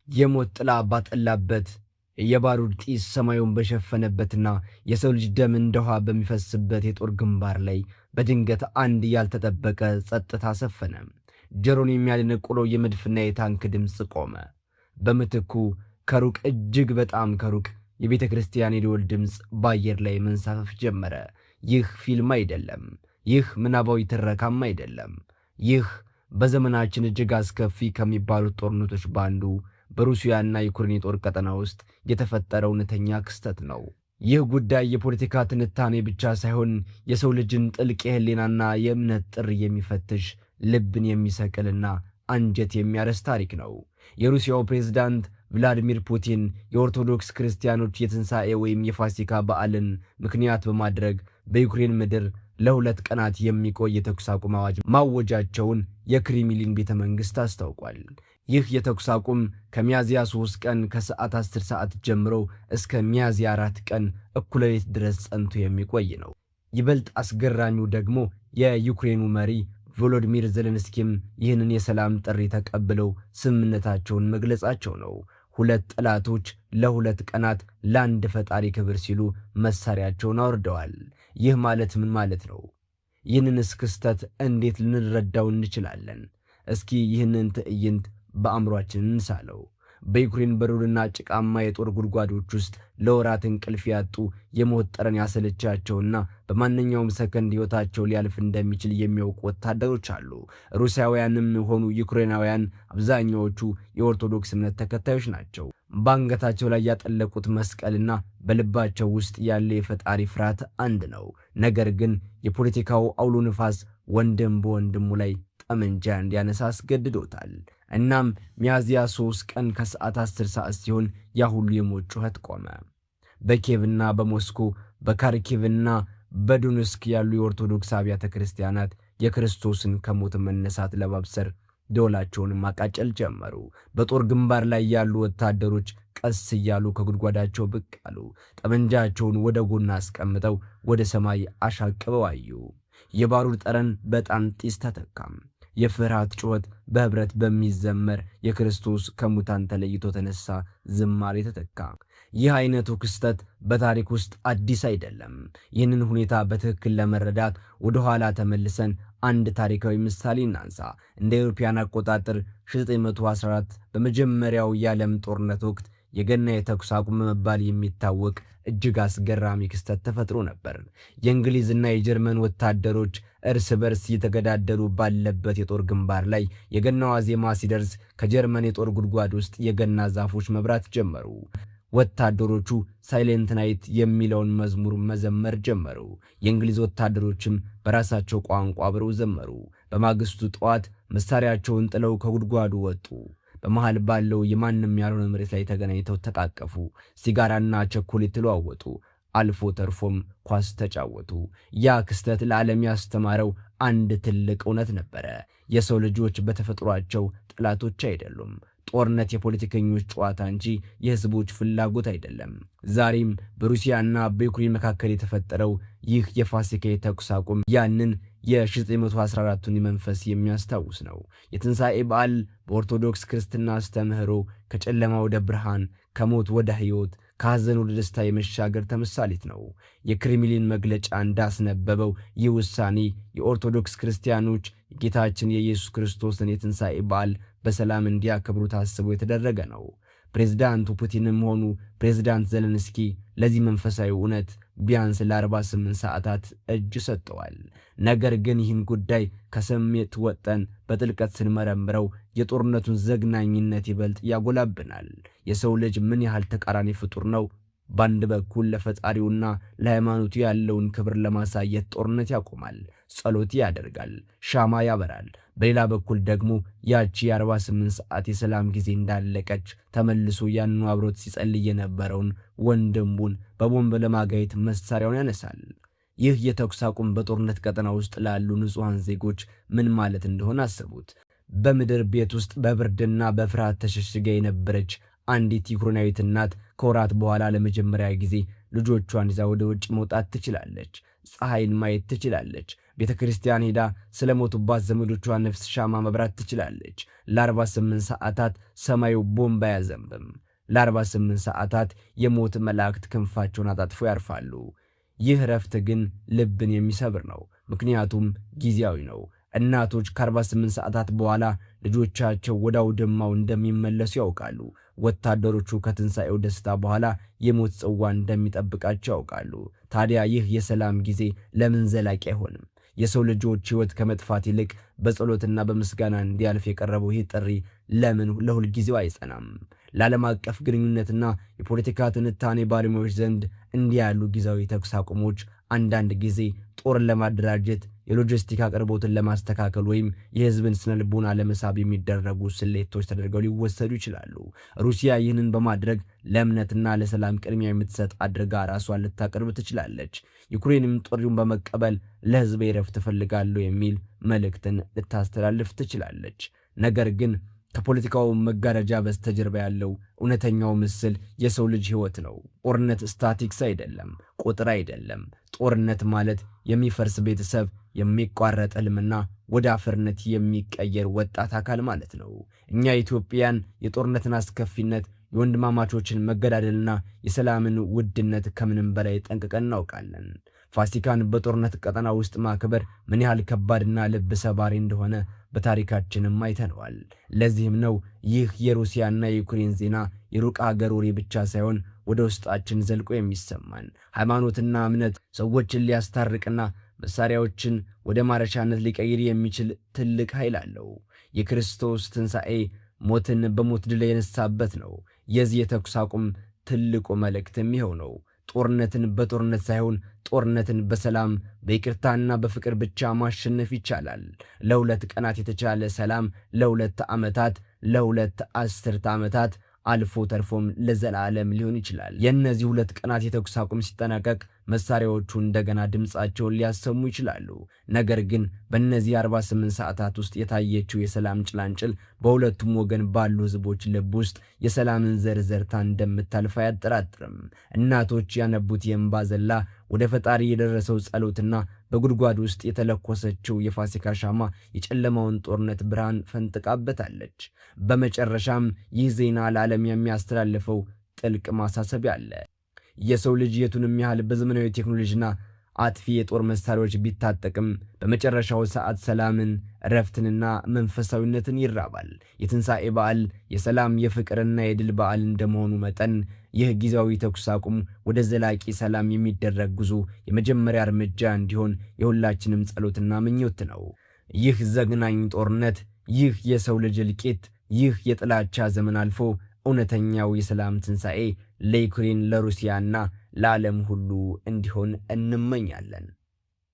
የሞት ጥላ ባጠላበት፣ የባሩድ ጢስ ሰማዩን በሸፈነበትና የሰው ልጅ ደም እንደ ውሃ በሚፈስበት የጦር ግንባር ላይ በድንገት አንድ ያልተጠበቀ ጸጥታ ሰፈነ። ጆሮን የሚያደነቁረው የመድፍና የታንክ ድምፅ ቆመ። በምትኩ ከሩቅ፣ እጅግ በጣም ከሩቅ የቤተ ክርስቲያን የደወል ድምፅ በአየር ላይ መንሳፈፍ ጀመረ። ይህ ፊልም አይደለም። ይህ ምናባዊ ትረካም አይደለም። ይህ በዘመናችን እጅግ አስከፊ ከሚባሉት ጦርነቶች በአንዱ በሩሲያና ዩክሬን የጦር ቀጠና ውስጥ የተፈጠረ እውነተኛ ክስተት ነው። ይህ ጉዳይ የፖለቲካ ትንታኔ ብቻ ሳይሆን የሰው ልጅን ጥልቅ የህሊናና የእምነት ጥሪ የሚፈትሽ፣ ልብን የሚሰቅልና አንጀት የሚያረስ ታሪክ ነው። የሩሲያው ፕሬዝዳንት ቭላዲሚር ፑቲን የኦርቶዶክስ ክርስቲያኖች የትንሣኤ ወይም የፋሲካ በዓልን ምክንያት በማድረግ በዩክሬን ምድር ለ2 ቀናት የሚቆይ የተኩስ አቁም አዋጅ ማወጃቸውን የክሬምሊን ቤተ መንግሥት አስታውቋል። ይህ የተኩስ አቁም ከሚያዝያ 3 ቀን ከሰዓት 10 ሰዓት ጀምሮ እስከ ሚያዝያ 4 ቀን እኩለ ሌሊት ድረስ ጸንቶ የሚቆይ ነው። ይበልጥ አስገራሚው ደግሞ የዩክሬኑ መሪ ቮሎዲሚር ዜሌንስኪም ይህንን የሰላም ጥሪ ተቀብለው ስምምነታቸውን መግለጻቸው ነው። ሁለት ጠላቶች ለ2 ቀናት ለአንድ ፈጣሪ ክብር ሲሉ መሳሪያቸውን አውርደዋል። ይህ ማለት ምን ማለት ነው? ይህንንስ ክስተት እንዴት ልንረዳው እንችላለን? እስኪ ይህንን ትዕይንት በአእምሯችን እንሳለው። በዩክሬን በረዶና ጭቃማ የጦር ጉድጓዶች ውስጥ ለወራት እንቅልፍ ያጡ፣ የሞት ጠረን ያሰለቻቸውና በማንኛውም ሰከንድ ሕይወታቸው ሊያልፍ እንደሚችል የሚያውቁ ወታደሮች አሉ። ሩሲያውያንም ሆኑ ዩክሬናውያን አብዛኛዎቹ የኦርቶዶክስ እምነት ተከታዮች ናቸው። በአንገታቸው ላይ ያጠለቁት መስቀልና በልባቸው ውስጥ ያለ የፈጣሪ ፍርሃት አንድ ነው። ነገር ግን የፖለቲካው አውሎ ንፋስ ወንድም በወንድሙ ላይ ጠመንጃ እንዲያነሳ አስገድዶታል። እናም ሚያዝያ 3 ቀን ከሰዓት 10 ሰዓት ሲሆን ያ ሁሉ የሞት ጩኸት ቆመ። በኪየቭና በሞስኮ፣ በካርኪቭና በዶኔስክ ያሉ የኦርቶዶክስ አብያተ ክርስቲያናት የክርስቶስን ከሞት መነሳት ለማብሰር ደወላቸውን ማቃጨል ጀመሩ። በጦር ግንባር ላይ ያሉ ወታደሮች ቀስ እያሉ ከጉድጓዳቸው ብቅ አሉ። ጠመንጃቸውን ወደ ጎን አስቀምጠው ወደ ሰማይ አሻቅበው አዩ። የባሩድ ጠረን በዕጣን ጢስ ተተካም። የፍርሃት ጩኸት በኅብረት በሚዘመር የክርስቶስ ከሙታን ተለይቶ ተነሳ ዝማሬ ተተካ። ይህ አይነቱ ክስተት በታሪክ ውስጥ አዲስ አይደለም። ይህንን ሁኔታ በትክክል ለመረዳት ወደ ኋላ ተመልሰን አንድ ታሪካዊ ምሳሌ እናንሳ። እንደ አውሮፓውያን አቆጣጠር 1914 በመጀመሪያው የዓለም ጦርነት ወቅት የገና የተኩስ አቁም በመባል የሚታወቅ እጅግ አስገራሚ ክስተት ተፈጥሮ ነበር። የእንግሊዝና የጀርመን ወታደሮች እርስ በርስ እየተገዳደሉ ባለበት የጦር ግንባር ላይ የገና ዋዜማ ሲደርስ ከጀርመን የጦር ጉድጓድ ውስጥ የገና ዛፎች መብራት ጀመሩ። ወታደሮቹ "Silent Night" የሚለውን መዝሙር መዘመር ጀመሩ። የእንግሊዝ ወታደሮችም በራሳቸው ቋንቋ አብረው ዘመሩ። በማግስቱ ጠዋት መሳሪያቸውን ጥለው ከጉድጓዱ ወጡ። በመሃል ባለው የማንም ያልሆነ መሬት ላይ ተገናኝተው ተቃቀፉ። ሲጋራና ቸኮሌት ተለዋወጡ። አልፎ ተርፎም ኳስ ተጫወቱ። ያ ክስተት ለዓለም ያስተማረው አንድ ትልቅ እውነት ነበረ። የሰው ልጆች በተፈጥሯቸው ጠላቶች አይደሉም። ጦርነት የፖለቲከኞች ጨዋታ እንጂ የሕዝቦች ፍላጎት አይደለም። ዛሬም በሩሲያና በዩክሬን መካከል የተፈጠረው ይህ የፋሲካ የተኩስ አቁም ያንን የ1914ቱን መንፈስ የሚያስታውስ ነው። የትንሣኤ በዓል በኦርቶዶክስ ክርስትና አስተምህሮ ከጨለማ ወደ ብርሃን፣ ከሞት ወደ ሕይወት፣ ከሐዘን ወደ ደስታ የመሻገር ተምሳሌት ነው። የክሬምሊን መግለጫ እንዳስነበበው ይህ ውሳኔ የኦርቶዶክስ ክርስቲያኖች የጌታችን የኢየሱስ ክርስቶስን የትንሣኤ በዓል በሰላም እንዲያከብሩ ታስቦ የተደረገ ነው። ፕሬዝዳንቱ ፑቲንም ሆኑ ፕሬዝዳንት ዘለንስኪ ለዚህ መንፈሳዊ እውነት ቢያንስ ለ48 ሰዓታት እጅ ሰጥተዋል። ነገር ግን ይህን ጉዳይ ከስሜት ወጥተን በጥልቀት ስንመረምረው የጦርነቱን ዘግናኝነት ይበልጥ ያጎላብናል። የሰው ልጅ ምን ያህል ተቃራኒ ፍጡር ነው? በአንድ በኩል ለፈጣሪውና ለሃይማኖቱ ያለውን ክብር ለማሳየት ጦርነት ያቆማል፣ ጸሎት ያደርጋል፣ ሻማ ያበራል። በሌላ በኩል ደግሞ ያቺ የ48 ሰዓት የሰላም ጊዜ እንዳለቀች ተመልሶ ያንኑ አብሮት ሲጸልይ የነበረውን ወንድሙን በቦምብ ለማጋየት መሳሪያውን ያነሳል። ይህ የተኩስ አቁም በጦርነት ቀጠና ውስጥ ላሉ ንጹሐን ዜጎች ምን ማለት እንደሆነ አስቡት። በምድር ቤት ውስጥ በብርድና በፍርሃት ተሸሽጋ የነበረች አንዲት ዩክሬናዊት እናት ከወራት በኋላ ለመጀመሪያ ጊዜ ልጆቿን ይዛ ወደ ውጭ መውጣት ትችላለች። ፀሐይን ማየት ትችላለች። ቤተ ክርስቲያን ሄዳ ስለ ሞቱባት ዘመዶቿ ነፍስ ሻማ መብራት ትችላለች። ለ48 ሰዓታት ሰማዩ ቦምብ አያዘንብም። ለ48 ሰዓታት የሞት መላእክት ክንፋቸውን አጣጥፎ ያርፋሉ። ይህ እረፍት ግን ልብን የሚሰብር ነው፣ ምክንያቱም ጊዜያዊ ነው። እናቶች ከ48 ሰዓታት በኋላ ልጆቻቸው ወደ አውድማው እንደሚመለሱ ያውቃሉ። ወታደሮቹ ከትንሣኤው ደስታ በኋላ የሞት ጽዋ እንደሚጠብቃቸው ያውቃሉ። ታዲያ ይህ የሰላም ጊዜ ለምን ዘላቂ አይሆንም? የሰው ልጆች ሕይወት ከመጥፋት ይልቅ በጸሎትና በምስጋና እንዲያልፍ የቀረበው ይህ ጥሪ ለምን ለሁል ጊዜው አይጸናም? ለዓለም አቀፍ ግንኙነትና የፖለቲካ ትንታኔ ባለሙያዎች ዘንድ እንዲህ ያሉ ጊዜያዊ ተኩስ አቁሞች አንዳንድ ጊዜ ጦርን ለማደራጀት፣ የሎጂስቲክ አቅርቦትን ለማስተካከል ወይም የሕዝብን ስነ ልቦና ለመሳብ የሚደረጉ ስሌቶች ተደርገው ሊወሰዱ ይችላሉ። ሩሲያ ይህንን በማድረግ ለእምነትና ለሰላም ቅድሚያ የምትሰጥ አድርጋ ራሷን ልታቀርብ ትችላለች። ዩክሬንም ጥሪውን በመቀበል ለሕዝቤ እረፍት እፈልጋለሁ የሚል መልእክትን ልታስተላልፍ ትችላለች። ነገር ግን ከፖለቲካው መጋረጃ በስተጀርባ ያለው እውነተኛው ምስል የሰው ልጅ ሕይወት ነው። ጦርነት ስታቲክስ አይደለም፣ ቁጥር አይደለም። ጦርነት ማለት የሚፈርስ ቤተሰብ፣ የሚቋረጥ ሕልምና ወደ አፈርነት የሚቀየር ወጣት አካል ማለት ነው። እኛ ኢትዮጵያን የጦርነትን አስከፊነት፣ የወንድማማቾችን መገዳደልና የሰላምን ውድነት ከምንም በላይ ጠንቅቀን እናውቃለን። ፋሲካን በጦርነት ቀጠና ውስጥ ማክበር ምን ያህል ከባድና ልብ ሰባሪ እንደሆነ በታሪካችንም አይተነዋል። ለዚህም ነው ይህ የሩሲያና የዩክሬን ዜና የሩቅ አገር ወሬ ብቻ ሳይሆን ወደ ውስጣችን ዘልቆ የሚሰማን። ሃይማኖትና እምነት ሰዎችን ሊያስታርቅና መሳሪያዎችን ወደ ማረሻነት ሊቀይር የሚችል ትልቅ ኃይል አለው። የክርስቶስ ትንሣኤ ሞትን በሞት ድል የነሳበት ነው። የዚህ የተኩስ አቁም ትልቁ መልእክትም ይኸው ነው። ጦርነትን በጦርነት ሳይሆን ጦርነትን በሰላም፣ በይቅርታና በፍቅር ብቻ ማሸነፍ ይቻላል። ለ2 ቀናት የተቻለ ሰላም ለ2 ዓመታት፣ ለ2 አስርተ ዓመታት፣ አልፎ ተርፎም ለዘላለም ሊሆን ይችላል። የእነዚህ 2 ቀናት የተኩስ አቁም ሲጠናቀቅ መሳሪያዎቹ እንደገና ድምፃቸውን ሊያሰሙ ይችላሉ። ነገር ግን በእነዚህ 48 ሰዓታት ውስጥ የታየችው የሰላም ጭላንጭል በሁለቱም ወገን ባሉ ሕዝቦች ልብ ውስጥ የሰላምን ዘር ዘርታ እንደምታልፍ አያጠራጥርም። እናቶች ያነቡት የእንባ ዘላ፣ ወደ ፈጣሪ የደረሰው ጸሎትና በጉድጓድ ውስጥ የተለኮሰችው የፋሲካ ሻማ የጨለማውን ጦርነት ብርሃን ፈንጥቃበታለች። በመጨረሻም ይህ ዜና ለዓለም የሚያስተላልፈው ጥልቅ ማሳሰቢያ አለ። የሰው ልጅ የቱንም ያህል በዘመናዊ ቴክኖሎጂና አጥፊ የጦር መሳሪያዎች ቢታጠቅም በመጨረሻው ሰዓት ሰላምን፣ እረፍትንና መንፈሳዊነትን ይራባል። የትንሣኤ በዓል የሰላም፣ የፍቅርና የድል በዓል እንደመሆኑ መጠን ይህ ጊዜያዊ ተኩስ አቁም ወደ ዘላቂ ሰላም የሚደረግ ጉዞ የመጀመሪያ እርምጃ እንዲሆን የሁላችንም ጸሎትና ምኞት ነው። ይህ ዘግናኝ ጦርነት፣ ይህ የሰው ልጅ እልቂት፣ ይህ የጥላቻ ዘመን አልፎ እውነተኛው የሰላም ትንሣኤ ለዩክሬን፣ ለሩሲያና ለዓለም ሁሉ እንዲሆን እንመኛለን።